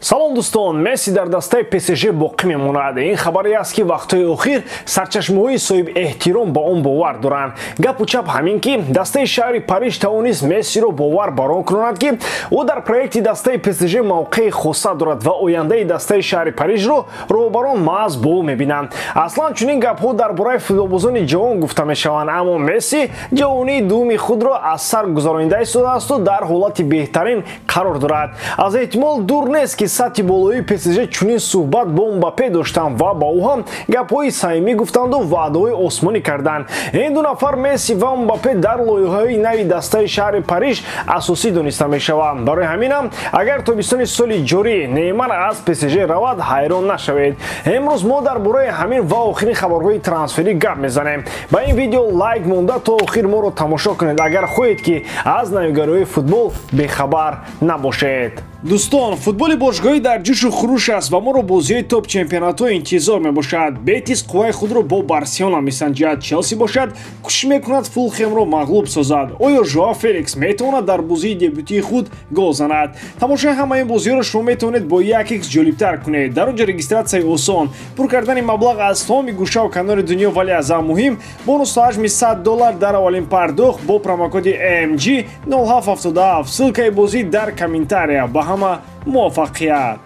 Салом дӯстон, Месси дар дастаи ПСЖ боқӣ мемонад. Ин хабаре аст, ки вақтҳои охир сарчашмаҳои соҳиб эҳтиром ба он бовар доранд. Гапу чап ҳамин, ки дастаи шаҳри Париж тавонист Мессиро бовар бар он кунад, ки ӯ дар проекти дастаи ПСЖ мавқеи хоса дорад ва ояндаи дастаи шаҳри Парижро роҳбарон маҳз бо ӯ мебинанд. Аслан чунин гапҳо дар бораи футболбозони ҷавон гуфта мешаванд, аммо Месси ҷавонии дуввуми худро аз сар гузаронида истодаасту дар ҳолати беҳтарин қарор дорад. Аз эҳтимол дур нест, ки сатҳи болоии ПСЖ чунин суҳбат бо Мбаппе доштанд ва ба ӯ ҳам гапҳои самимӣ гуфтанду ваъдаҳои осмонӣ карданд. Ин ду нафар, Месси ва Мбаппе, дар лоиҳаҳои нави дастаи шаҳри Париж асосӣ дониста мешаванд. Барои ҳаминам агар тобистони соли ҷорӣ Неймар аз ПСЖ равад, ҳайрон нашавед. Имрӯз мо дар бораи ҳамин ва охирин хабарҳои трансферӣ гап мезанем. Ба ин видео лайк монда, то охир моро тамошо кунед, агар хоҳед, ки аз навигариҳои футбол бехабар набошед. Дӯстон, футболи бошгоҳӣ дар ҷӯшу хуруш аст ва моро бозиҳои топ чемпионатҳо интизор мебошад. Бетис қувваи худро бо Барселона месанҷад, Челси бошад, кӯшиш мекунад Фулхемро мағлуб созад. Оё Жоа Феликс метавонад дар бозии дебютии худ гол занад? Тамошои ҳамаи ин бозиҳоро шумо метавонед бо як икс ҷолибтар кунед. Дар он ҷо регистратсияи осон, пур кардани маблағ аз тамоми гӯшаву канори дунё, вале аз ҳама муҳим бонус то ҳаҷми 100 доллар дар аввалин пардохт бо промокоди AMG 0777. Ссылкаи бозӣ дар комментария. Ба ҳама муваффақият!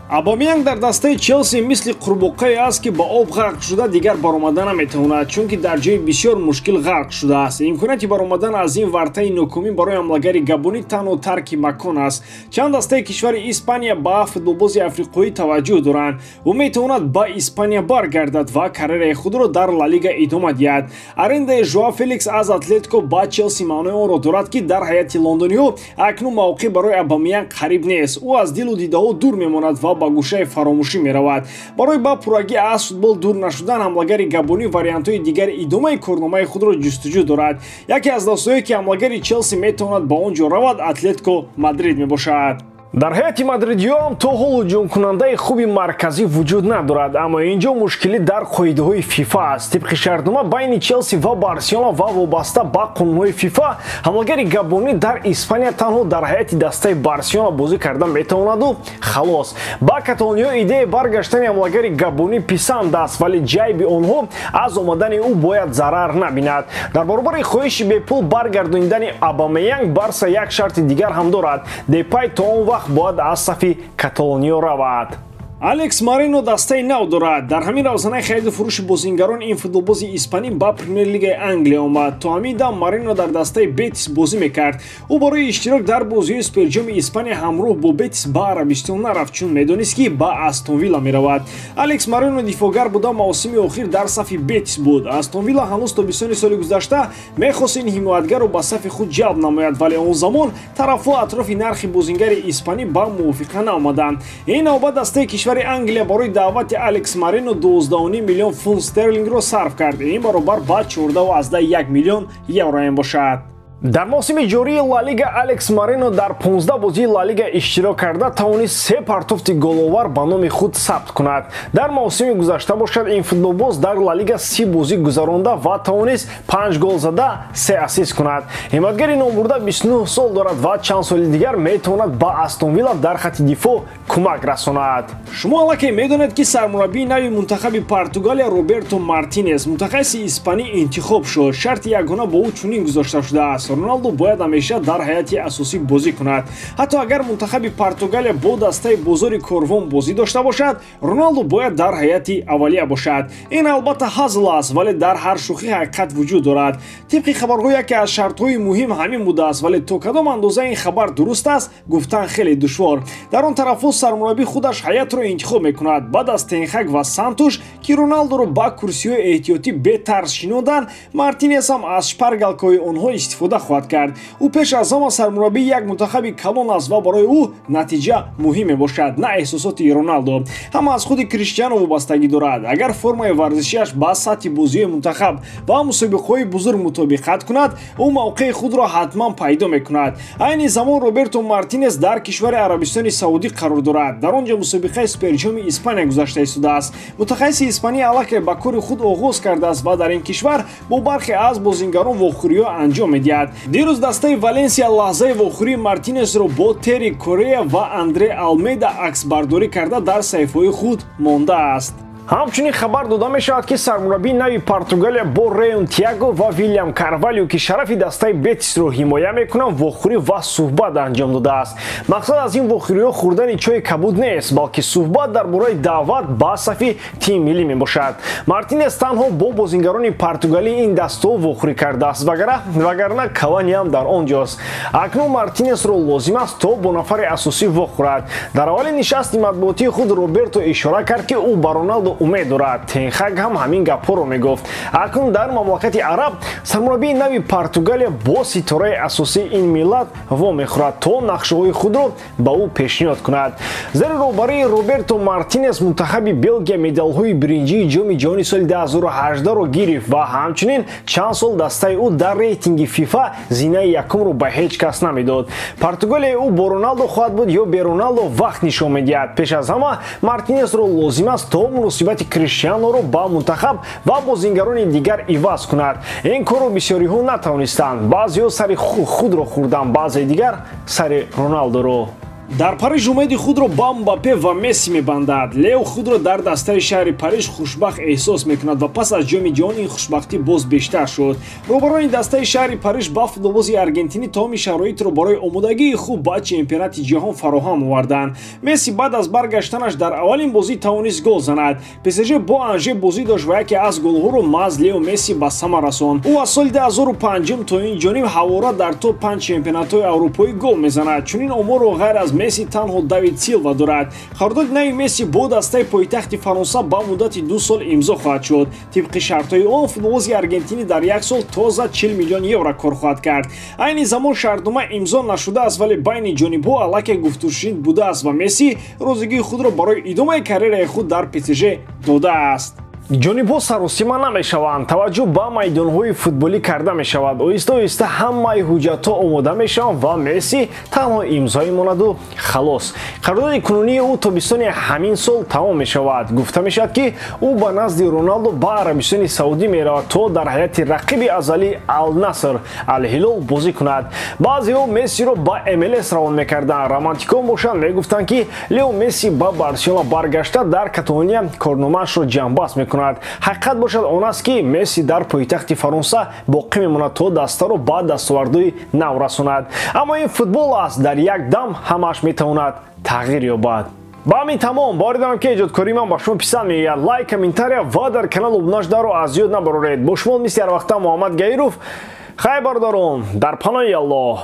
Абамеянг дар дастаи Челси мисли қурбоқае аст, ки ба об ғарқ шуда, дигар баромада наметавонад, чунки дар ҷои бисёр мушкил ғарқ шудааст. Имконияти баромадан аз ин вартаи нокомӣ барои ҳамлагари габонӣ танҳо тарки макон аст. Чанд дастаи кишвари Испания ба футболбози африқоӣ таваҷҷӯҳ доранд. Ӯ метавонад ба Испания баргардад ва карьераи худро дар Ла Лига идома диҳад. Арендаи Жоа Феликс аз Атлетико ба Челси маънои онро дорад, ки дар ҳайати лондониҳо акнун мавқеъ барои Абамеянг қариб нест. Ӯ аз дилу дидаҳо дур мемонад ва ба гӯшаи фаромӯшӣ меравад. Барои ба пуррагӣ аз футбол дур нашудан, ҳамлагари габонӣ вариантҳои дигари идомаи корномаи худро ҷустуҷӯ дорад. Яке аз дастҳое, ки ҳамлагари Челси метавонад ба он ҷо равад, Атлетико Мадрид мебошад. Дар ҳайати мадридиёам то ҳол ҳуҷумкунандаи хуби марказӣ вуҷуд надорад, аммо ин ҷо мушкилӣ дар қоидаҳои ФИФА аст. Тибқи шартнома байни Челси ва Барселона ва вобаста ба қонунҳои ФИФА, ҳамлагари габонӣ дар Испания танҳо дар ҳайати дастаи Барселона бозӣ карда метавонаду халос. Ба каталониҳо идеяи баргаштани ҳамлагари габонӣ писанд аст, вале ҷайби онҳо аз омадани ӯ бояд зарар набинад. Дар баробари хоҳиши бепул баргардонидани Абамеянг, Барса як шарти дигар ҳам дорад: Депай то он вақт бояд аз сафи каталониё равад. Алекс Марино дастаи нав дорад. Дар ҳамин равзанаи хариду фурӯши бозингарон ин футболбози испанӣ ба Премер-лигаи Англия омад. То ҳамин дам Марино дар дастаи Бетис бозӣ мекард. Ӯ барои иштирок дар бозиҳои Суперҷоми Испания ҳамроҳ бо Бетис ба Арабистон нарафт, чун медонист, ки ба Астон Вилла меравад. Алекс Марино дифоъгар буда, мавсими охир дар сафи Бетис буд. Астон Вилла ҳанӯз тобистони соли гузашта мехост ин ҳимоятгарро ба сафи худ ҷалб намояд, вале он замон тарафҳо атрофи нархи бозингари испанӣ ба мувофиқа наомаданд. Ин навбат дастаи кишвари Англия барои даъвати Алекс Марино 12,5 миллион фунт стерлингро сарф кард. Ин баробар ба 14,1 миллион евро мебошад. Дар мавсими ҷории Ла Лига Алекс Марино дар 15 бозии Ла Лига иштирок карда, тавонист се партофти головар ба номи худ сабт кунад. Дар мавсими гузашта бошад, ин футболбоз дар Ла Лига 30 бозӣ гузаронда ва тавонист панҷ гол зада, се ассист кунад. Ҳимоятгари номбурда 29 сол дорад ва чанд соли дигар метавонад ба Астон Вилла дар хатти дифоъ кӯмак расонад. Шумо аллакай медонед, ки сармураббии нави мунтахаби Португалия Роберто Мартинес, мутахассиси испанӣ, интихоб шуд. Шарти ягона бо ӯ чунин гузошта шудааст: Роналду бояд ҳамеша дар ҳайати асосӣ бозӣ кунад. Ҳатто агар мунтахаби Португалия бо дастаи бозори корвон бозӣ дошта бошад, Роналду бояд дар ҳайати аввалия бошад. Ин албатта ҳазл аст, вале дар ҳар шӯхӣ ҳақиқат вуҷуд дорад. Тибқи хабарҳо, яке аз шартҳои муҳим ҳамин будааст, вале то кадом андоза ин хабар дуруст аст, гуфтан хеле душвор. Дар он тарафҳо сармураббӣ худаш ҳайатро интихоб мекунад. Баъд аз Тенхак ва Сантуш, ки Роналдуро ба курсиҳои эҳтиётӣ бетарс шинонданд, Мартинес ҳам аз шпаргалкаҳои онҳо истифода хоҳад кард. Ӯ пеш аз ҳама сармураббии як мунтахаби калон аст ва барои ӯ натиҷа муҳим мебошад, на эҳсосоти Роналдо. Ҳама аз худи Криштиано вобастагӣ дорад. Агар формаи варзишиаш ба сатҳи бозиҳои мунтахаб ва мусобиқаҳои бузург мутобиқат кунад, ӯ мавқеи худро ҳатман пайдо мекунад. Айни замон Роберто Мартинес дар кишвари Арабистони Саудӣ қарор дорад. Дар он ҷо мусобиқаи Суперҷоми Испания гузашта истодааст. Мутахассиси испанӣ аллакай ба кори худ оғоз кардааст ва дар ин кишвар бо бархе аз бозингарон вохӯриҳо анҷом медиҳад. мекунад. Дирӯз дастаи Валенсия лаҳзаи вохӯрии Мартинесро бо Терри Корея ва Андре Алмейда аксбардорӣ карда дар саҳифаҳои худ мондааст. Ҳамчунин хабар дода мешавад, ки сармураббии нави Португалия бо Реон Тиаго ва Вилям Карвалио, ки шарафи дастаи Бетисро ҳимоя мекунанд, вохӯрӣ ва суҳбат анҷом додааст. Мақсад аз ин вохӯриҳо хӯрдани чойи кабуд нест, балки суҳбат дар бораи даъват ба сафи тими миллӣ мебошад. Мартинес танҳо бо бозингарони португалии ин дастаҳо вохӯрӣ кардааст, вагарна Кавани ҳам дар он ҷост. Акнун Мартинесро лозим аст, то бо нафари асосӣ вохӯрад. Дар аввали нишасти матбуотии худ Роберто ишора кард, ки ӯ ба Роналдо умед дорад. Тенхаг ҳам ҳамин гапҳоро мегуфт. Акнун дар мамлакати араб сармураббии нави Португалия бо ситораи асосии ин миллат вомехӯрад, то нақшаҳои худро ба ӯ пешниҳод кунад. Зери роҳбарии Роберто Мартинес мунтахаби Белгия медалҳои биринҷии Ҷоми ҷаҳони соли 2018-ро гирифт ва ҳамчунин чанд сол дастаи ӯ дар рейтинги ФИФА зинаи якумро ба ҳеҷ кас намедод. Португалияи ӯ бо Роналдо хоҳад буд ё бе Роналдо, вақт нишон медиҳад. Пеш аз ҳама Мартинесро лозим аст, то муносибати Криштианоро ба мунтахаб ва бозингарони дигар иваз кунад. Ин корро бисёриҳо натавонистанд. Баъзеҳо сари худро хӯрданд, баъзеи дигар сари Роналдоро. Дар Париж умеди худро ба Мбаппе ва Месси мебандад. Лео худро дар дастаи шаҳри Париж хушбахт эҳсос мекунад ва пас аз Ҷоми ҷаҳон ин хушбахтӣ боз бештар шуд. Роҳбарони дастаи шаҳри Париж ба футболбози аргентинӣ тамоми шароитро барои омодагии хуб ба чемпионати ҷаҳон фароҳам оварданд. Месси баъд аз баргаштанаш дар аввалин бозӣ тавонист гол занад. ПСЖ бо Анже бозӣ дошт ва яке аз голҳоро маҳз Лео Месси ба самар расонд. Ӯ аз соли 2005 то ин ҷониб ҳавора дар топ 5 чемпионатҳои аврупоӣ гол мезанад. Чунин оморро ғайр аз Месси танҳо Давид Силва дорад. Қарордоди нави Месси бо дастаи пойтахти Фаронса ба муддати 2 сол имзо хоҳад шуд. Тибқи шартҳои он футболбози аргентинӣ дар як сол тоза 40 миллион евро кор хоҳад кард. Айни замон шартнома имзо нашудааст, вале байни ҷонибҳо аллакай гуфтушунид будааст ва Месси розигии худро барои идомаи карьераи худ дар ПСЖ додааст. Ҷонибҳо саросима намешаванд, таваҷҷӯҳ ба майдонҳои футболӣ карда мешавад. Оҳиста оҳиста ҳамаи ҳуҷҷатҳо омода мешаванд ва Месси танҳо имзои монаду халос. Қарордоди кунунии ӯ тобистони ҳамин сол тамом мешавад. Гуфта мешавад, ки ӯ ба назди Роналдо ба Арабистони Саудӣ меравад, то дар ҳайати рақиби азалӣ Ал-Наср Ал-Ҳилол бозӣ кунад. Баъзеҳо Мессиро ба МЛС равон мекарданд. Романтикон бошанд, мегуфтанд, ки Лео Месси ба Барселона баргашта дар Каталония корномаашро ҷамъбаст мекунад. Ҳақиқат бошад он аст, ки Месси дар пойтахти Фаронса боқӣ мемонад, то дастаро ба дастовардҳои нав расонад. Аммо ин футбол аст, дар як дам ҳамааш метавонад тағйир ёбад. Ба ҳамин тамом. Боварӣ дорам, ки эҷодкории ман ба шумо писанд меояд. Лайк, комментария ва дар канал обуна шударо аз ёд набароред. Бо шумо мисли ҳар вақта Муҳаммад Гаиров. Хайр, бародарон, дар паноҳи Аллоҳ.